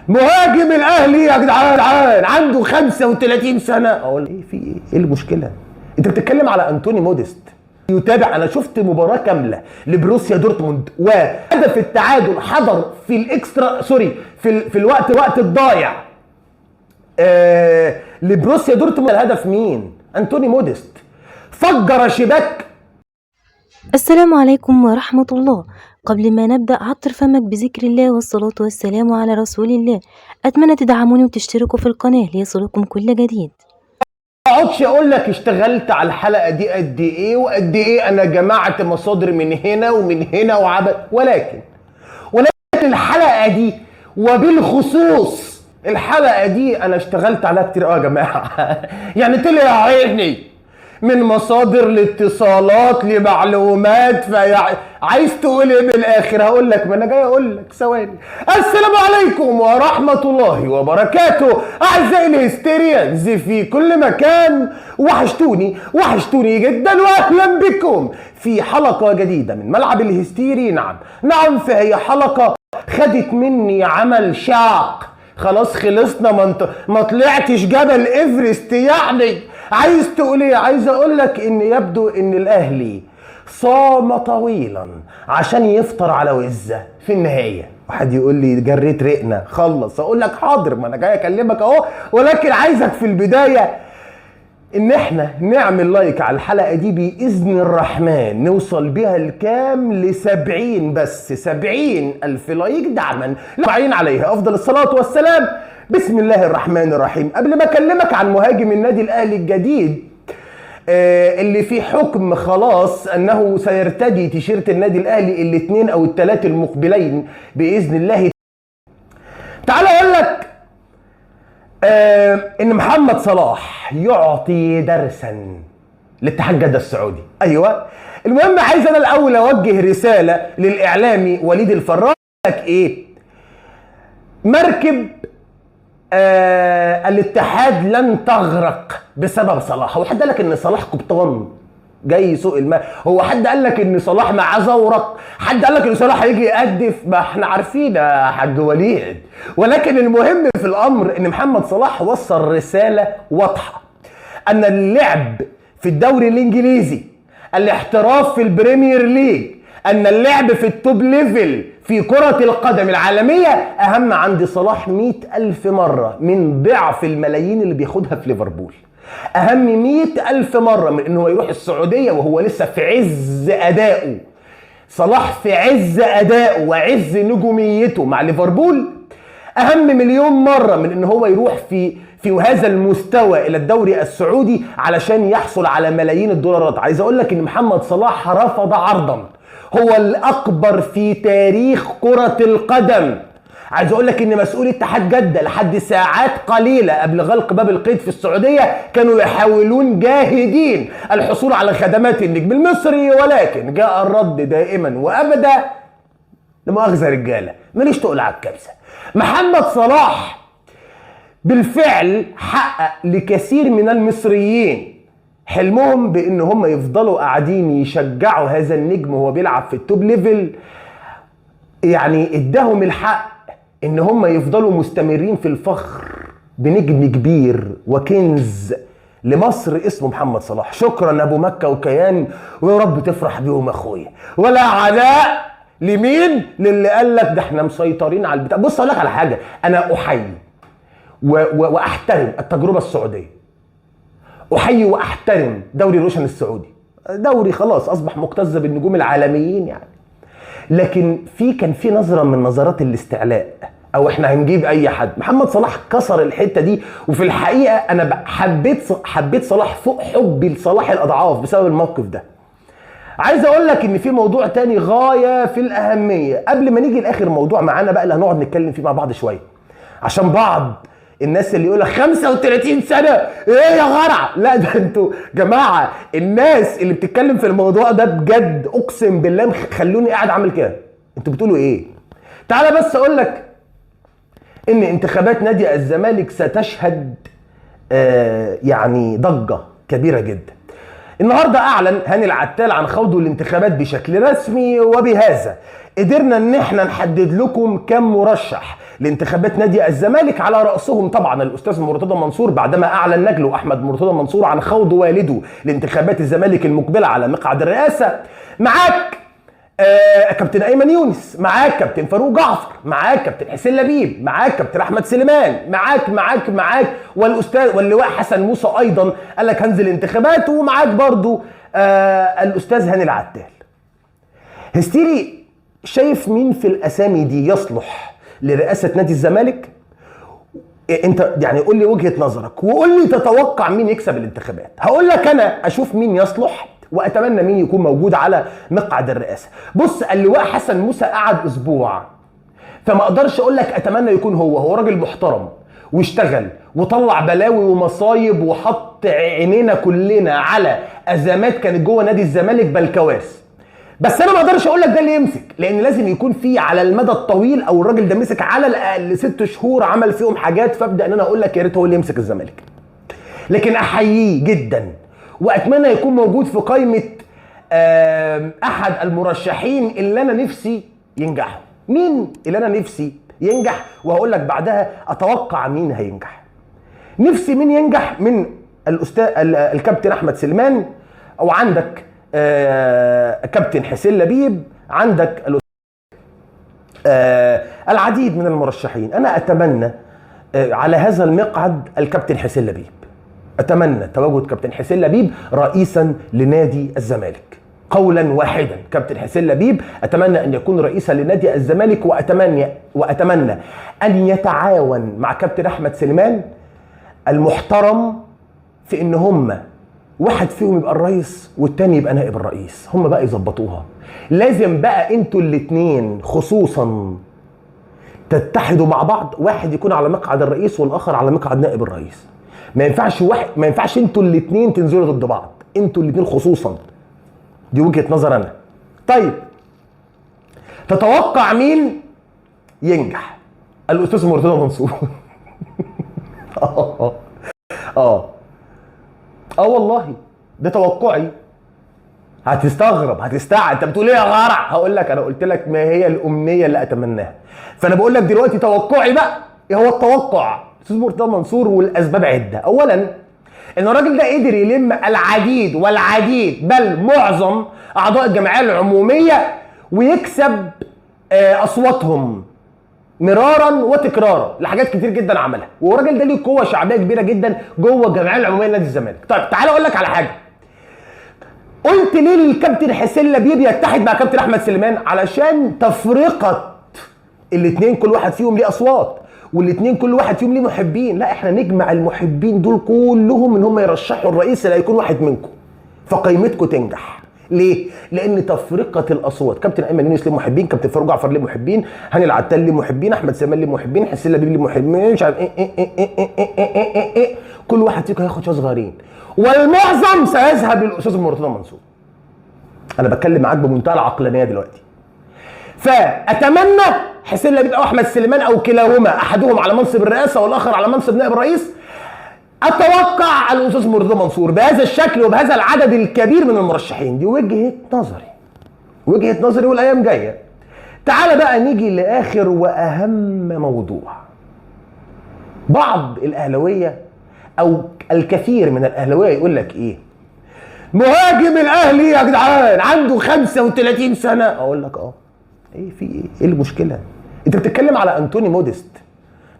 مهاجم الاهلي يا جدعان عنده 35 سنة. اقول ايه في ايه؟ ايه المشكلة؟ انت بتتكلم على انتوني موديست يتابع. انا شفت مباراة كاملة لبروسيا دورتموند وهدف التعادل حضر في ال extra، sorry، في الوقت الضايع لبروسيا دورتموند. الهدف مين؟ انتوني موديست فجر شباك. السلام عليكم ورحمة الله. قبل ما نبدأ عطر فمك بذكر الله والصلاة والسلام على رسول الله. أتمنى تدعموني وتشتركوا في القناة ليصلكم كل جديد. ما اقعدش اقول لك اشتغلت على الحلقة دي قد ايه وقد ايه، انا جمعت مصادر من هنا ومن هنا وعبد، ولكن الحلقة دي وبالخصوص الحلقة دي انا اشتغلت عليها كتير قوي يا جماعة. يعني طلع عيني من مصادر لاتصالات لمعلومات. عايز تقول ايه من الاخر؟ هقول لك، ما انا جاي اقول لك ثواني. السلام عليكم ورحمة الله وبركاته اعزائي الهستيريانز في كل مكان، وحشتوني وحشتوني جدا، واهلا بكم في حلقة جديدة من ملعب الهستيري. نعم نعم، فهي حلقة خدت مني عمل شاق. خلاص خلصنا، ما طلعتش جبل ايفرست يعني. عايز تقول ايه؟ عايز اقول لك ان يبدو ان الاهلي صام طويلا عشان يفطر على وزه في النهاية. واحد يقول لي جريت رقنا خلص، اقول لك حاضر، ما انا جاي اكلمك اهو، ولكن عايزك في البداية ان احنا نعمل like على الحلقة دي باذن الرحمن، نوصل بيها لكام؟ ل70، بس 70,000 like دعما لعين عليها افضل الصلاة والسلام. بسم الله الرحمن الرحيم. قبل ما اكلمك عن مهاجم النادي الاهلي الجديد اللي في حكم خلاص انه سيرتدي تيشيرت النادي الاهلي الاثنين او الثلاث المقبلين باذن الله، تعال اقول لك ان محمد صلاح يعطي درسا لاتحاد جده السعودي. ايوه، المهم عايز انا الاول اوجه رسالة للاعلامي وليد الفراج. ايه؟ مركب الاتحاد لن تغرق بسبب صلاح. هو حد قال لك ان صلاح قبطان جاي يسوق الماء؟ هو حد قال لك ان صلاح معاه زورق؟ حد قال لك ان صلاح هيجي يقدف؟ ما احنا عارفين يا حاج وليد. ولكن المهم في الامر ان محمد صلاح وصل رسالة واضحة ان اللعب في الدوري الانجليزي، الاحتراف في ال Premier League، ان اللعب في ال top level في كرة القدم العالمية أهم عند صلاح 100,000 مرة من ضعف الملايين اللي بياخدها في ليفربول، أهم 100,000 مرة من إنه يروح السعودية وهو لسه في عز أدائه. صلاح في عز أدائه وعز نجوميته مع ليفربول أهم مليون مرة من إن هو يروح في هذا المستوى إلى الدوري السعودي علشان يحصل على ملايين الدولارات. عايز أقول لك إن محمد صلاح رفض عرضا هو الأكبر في تاريخ كرة القدم. عايز أقول لك إن مسؤول اتحاد جدة لحد ساعات قليلة قبل غلق باب القيد في السعودية كانوا يحاولون جاهدين الحصول على خدمات النجم المصري، ولكن جاء الرد دائما وأبدا لمؤاخذة رجالة ماليش تقول على الكبسة. محمد صلاح بالفعل حقق لكثير من المصريين حلمهم بان هم يفضلوا قاعدين يشجعوا هذا النجم وهو بيلعب في ال top level. يعني اداهم الحق ان هم يفضلوا مستمرين في الفخر بنجم كبير وكنز لمصر اسمه محمد صلاح. شكرا ابو مكة وكيان، ويا رب تفرح بيهم اخويا. ولا عداء لمين؟ للي قال لك ده احنا مسيطرين على البتاع. بص اقول لك على حاجة، انا احيي واحترم التجربة السعودية، احيي واحترم دوري روشن السعودي، دوري خلاص اصبح مكتظ بالنجوم العالميين يعني. لكن كان في نظره من نظرات الاستعلاء، او احنا هنجيب اي حد. محمد صلاح كسر الحتة دي، وفي الحقيقة انا حبيت صلاح فوق حبي لصلاح الاضعاف بسبب الموقف ده. عايز اقول لك ان في موضوع تاني غاية في الاهمية قبل ما نيجي لاخر موضوع معانا بقى اللي هنقعد نتكلم فيه مع بعض شوية، عشان بعض الناس اللي يقول لك 35 سنة ايه يا غرع، لا ده انتوا جماعة الناس اللي بتتكلم في الموضوع ده بجد اقسم بالله خلوني قاعد اعمل كده. انتوا بتقولوا ايه؟ تعالى بس اقول لك ان انتخابات نادي الزمالك ستشهد يعني ضجه كبيرة جدا. النهارده اعلن هاني العتال عن خوضه الانتخابات بشكل رسمي، وبهذا قدرنا ان احنا نحدد لكم كم مرشح لانتخابات نادي الزمالك، على راسهم طبعا الاستاذ مرتضى منصور، بعدما اعلن نجله احمد مرتضى منصور عن خوض والده لانتخابات الزمالك المقبلة على مقعد الرئاسة. معاك كابتن ايمن يونس، معاك كابتن فاروق جعفر، معاك كابتن حسين لبيب، معاك كابتن احمد سليمان، معاك معاك معاك، والاستاذ واللواء حسن موسى ايضا قال لك هنزل انتخابات، ومعاك برضو الاستاذ هاني العتال. هستيري، شايف مين في الاسامي دي يصلح لرئاسة نادي الزمالك؟ انت يعني قول لي وجهه نظرك وقول لي تتوقع مين يكسب الانتخابات. هقول لك انا اشوف مين يصلح واتمنى مين يكون موجود على مقعد الرئاسة. بص، اللواء حسن موسى قعد اسبوع، فما اقدرش اقول لك اتمنى يكون هو راجل محترم واشتغل وطلع بلاوي ومصايب وحط عينينا كلنا على ازمات كانت جوه نادي الزمالك بل كوارث. بس انا ما اقدرش اقول لك ده اللي يمسك، لان لازم يكون في على المدى الطويل، او الراجل ده مسك على الاقل 6 شهور عمل فيهم حاجات، فابدا ان انا اقول لك يا ريت هو اللي يمسك الزمالك. لكن احييه جدا واتمنى يكون موجود في قائمة احد المرشحين اللي انا نفسي ينجحوا. مين اللي انا نفسي ينجح؟ وهقول لك بعدها اتوقع مين هينجح. نفسي مين ينجح من الاستاذ الكابتن احمد سليمان، او عندك كابتن حسين لبيب، عندك العديد من المرشحين. انا اتمنى على هذا المقعد الكابتن حسين لبيب. اتمنى تواجد كابتن حسين لبيب رئيسا لنادي الزمالك، قولا واحدا. كابتن حسين لبيب اتمنى ان يكون رئيسا لنادي الزمالك، واتمنى ان يتعاون مع كابتن احمد سليمان المحترم في ان هم واحد فيهم يبقى الرئيس والتاني يبقى نائب الرئيس، هم بقى يظبطوها. لازم بقى انتوا الاتنين خصوصا تتحدوا مع بعض، واحد يكون على مقعد الرئيس والاخر على مقعد نائب الرئيس. ما ينفعش واحد، ما ينفعش انتوا الاتنين تنزلوا ضد بعض، انتوا الاتنين خصوصا. دي وجهة نظر انا. طيب تتوقع مين ينجح؟ الاستاذ مرتضى منصور. اه والله ده توقعي. هتستغرب، هتستعد، انت بتقول ايه يا غرع؟ هقول لك انا قلت لك ما هي الامنية اللي اتمناها، فانا بقول لك دلوقتي توقعي بقى. ايه هو التوقع؟ استاذ مرتضى منصور، والاسباب عده. اولا ان الراجل ده قدر يلم العديد والعديد بل معظم اعضاء الجمعية العمومية ويكسب اصواتهم مرارا وتكرارا لحاجات كتير جدا عملها، والراجل ده ليه قوة شعبية كبيرة جدا جوه الجمعية العمومية لنادي الزمالك. طيب تعالى اقول لك على حاجة. قلت ليه للكابتن حسين لبيب يتحد مع كابتن احمد سليمان؟ علشان تفرقه الاثنين، كل واحد فيهم ليه اصوات، والاثنين كل واحد فيهم ليه محبين. لا، احنا نجمع المحبين دول كلهم ان هم يرشحوا الرئيس اللي هيكون واحد منكم، فقيمتكم تنجح. ليه؟ لان تفرقه الاصوات، كابتن ايمن يونس ليه محبين، كابتن فاروق جعفر ليه محبين، هاني العتال ليه محبين، احمد سليمان ليه محبين، حسين لبيب ليه محبين، مش عارف ايه ايه ايه ايه ايه ايه ايه ايه ايه. كل واحد فيكم هياخد شوية صغيرين، والمعظم سيذهب للاستاذ مرتضى منصور. انا بتكلم معاك بمنتهى العقلانية دلوقتي. فاتمنى حسين لبيب او احمد سليمان او كلاهما، احدهم على منصب الرئاسة والاخر على منصب نائب الرئيس. اتوقع الاستاذ مرتضى منصور بهذا الشكل وبهذا العدد الكبير من المرشحين. دي وجهه نظري، وجهه نظري، والايام جاية. تعال بقى نيجي لاخر واهم موضوع. بعض الاهلاوية او الكثير من الاهلاوية يقول لك ايه؟ مهاجم الاهلي يا جدعان عنده 35 سنة. اقول لك ايه في ايه؟ ايه المشكلة؟ انت بتتكلم على انتوني موديست.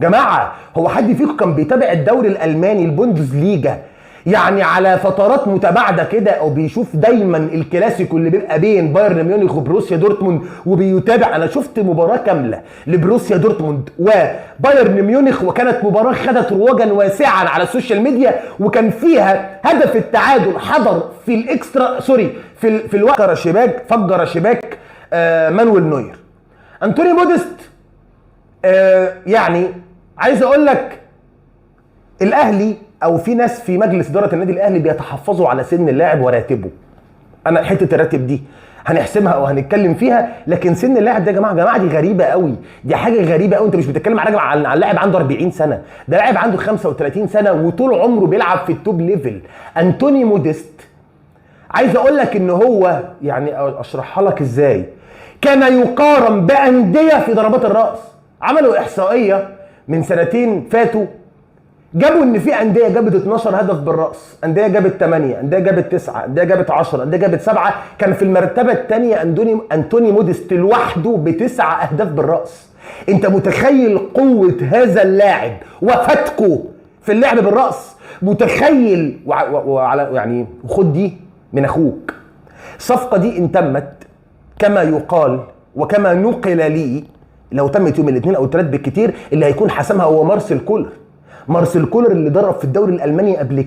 جماعة، هو حد فيكم كان بيتابع الدوري الالماني البوندسليجا يعني على فترات متباعدة كده، او بيشوف دايما الكلاسيكو اللي بيبقى بين بايرن ميونخ وبروسيا دورتموند وبيتابع؟ انا شفت مباراة كاملة لبروسيا دورتموند وبايرن ميونخ، وكانت مباراة خدت رواجا واسعا على ال social media، وكان فيها هدف التعادل حضر في ال extra، sorry، في الوقت شباك، فجر شباك مانويل نوير. انتوني موديست يعني عايز اقول لك الاهلي او في ناس في مجلس ادارة النادي الاهلي بيتحفظوا على سن اللاعب وراتبه. انا حتة الراتب دي هنحسمها او هنتكلم فيها، لكن سن اللاعب ده يا جماعة، جماعة دي غريبة قوي، دي حاجة غريبة قوي. انت مش بتتكلم على راجل، على لاعب عنده 40 سنة، ده لاعب عنده 35 سنة وطول عمره بيلعب في ال top level. انتوني موديست عايز اقول لك ان هو يعني اشرحها لك ازاي، كان يقارن بانديه في ضربات الراس. عملوا احصائية من سنتين فاتوا، جابوا ان في اندية جابت 12 هدف بالراس، اندية جابت 8، اندية جابت 9، اندية جابت 10، اندية جابت 7. كان في المرتبة الثانية انتوني موديست لوحده ب9 اهداف بالراس. انت متخيل قوة هذا اللاعب وفتكه في اللعب بالراس؟ متخيل؟ وعلى يعني خد دي من اخوك، الصفقة دي ان تمت كما يقال وكما نقل لي، لو تمت يوم الاثنين او الثلاث بالكتير، اللي هيكون حسمها هو مارسيل كولر. مارسيل كولر اللي درب في الدوري الالماني قبل